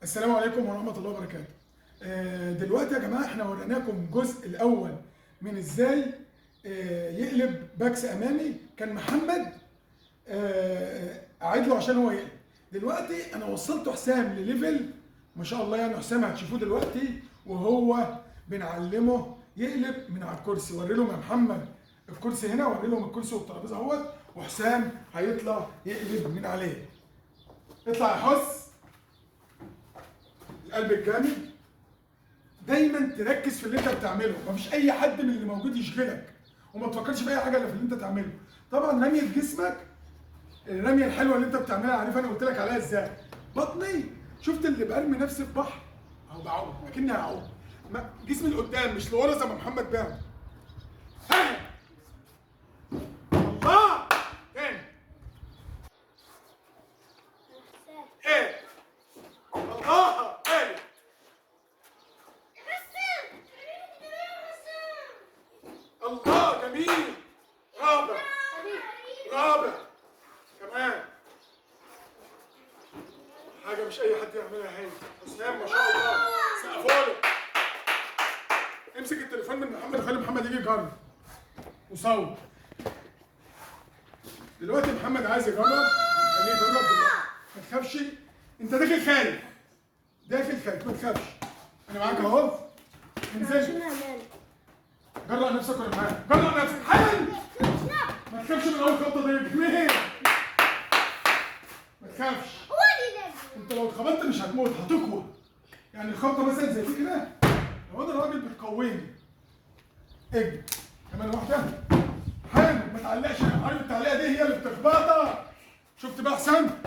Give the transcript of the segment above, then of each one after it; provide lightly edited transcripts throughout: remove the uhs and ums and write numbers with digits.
السلام عليكم ورحمة الله وبركاته. دلوقتي يا جماعة احنا وريناكم الجزء الأول من ازاي يقلب باكس أمامي. كان محمد قاعد له عشان هو يقلب. دلوقتي أنا وصلت حسام لل level ما شاء الله، يعني حسام هتشوفوه دلوقتي وهو بنعلمه يقلب من على الكرسي. وري لهم يا محمد الكرسي هنا، وري لهم الكرسي والترابيزة اهوت، وحسام هيطلع يقلب من عليه. اطلع يا حس. القلب الجامد. دايما تركز في اللي انت بتعمله، مفيش اي حد من اللي موجود يشغلك، وما تفكرش في اي حاجة الا في اللي انت تعمله. طبعا رمية جسمك، الرمية الحلوة اللي انت بتعملها عارف انا قلت لك عليها ازاي. بطني، شفت اللي برمي نفسي في بحر اهو، بعوم اكني هعوم، جسمي لقدام مش لورا زي ما محمد بيعمل. الله تاني. ايه الله تاني. الله جميل. رابع رابع كمان. حاجة مش أي حد يعملها هي. حسام ما شاء الله سقفوا له. امسك التليفون من محمد، خلي محمد يجي يجرب وصور. دلوقتي محمد عايز يجرب، خليه يجرب دلوقتي. ما تخافش، انت داخل خايف، داخل خايف، ما تخافش، انا معاك اهو. انزل، جرأ نفسك وانا معاك، جرأ نفسك، حلو. ما تخافش من اول خبطه دي، جميل. ما تخافش، انت لو اتخبطت مش هتموت، هتقوى. يعني الخبطه مثلا زي دي كده، لو انا راجل بتقويني. اجري كمان واحدة. حلو، ما تعلقش، عارف التعليقه دي هي اللي بتخبطك. شفت بقى حسام؟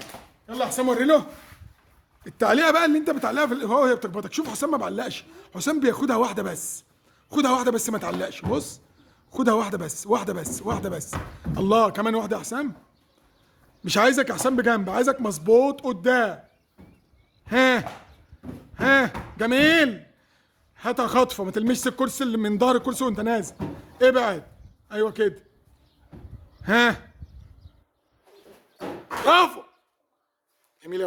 يلا يا حسام وري له التعليقه بقى اللي انت بتعلقها في الهواء وهي بتخبطك. شوف حسام ما بعلقش، حسام بياخدها واحدة بس. خدها واحدة بس، ما تعلقش. بص، خدها واحدة بس، واحدة بس، واحدة بس. الله، كمان واحدة يا حسام. مش عايزك يا حسام بجنب، عايزك مظبوط قدام. ها ها، جميل. هاتها خطفه، ما تلمسش الكرسي اللي من ظهر الكرسي وانت نازل. ابعد، ايوه كده. ها، برافو، جميل يا ولد.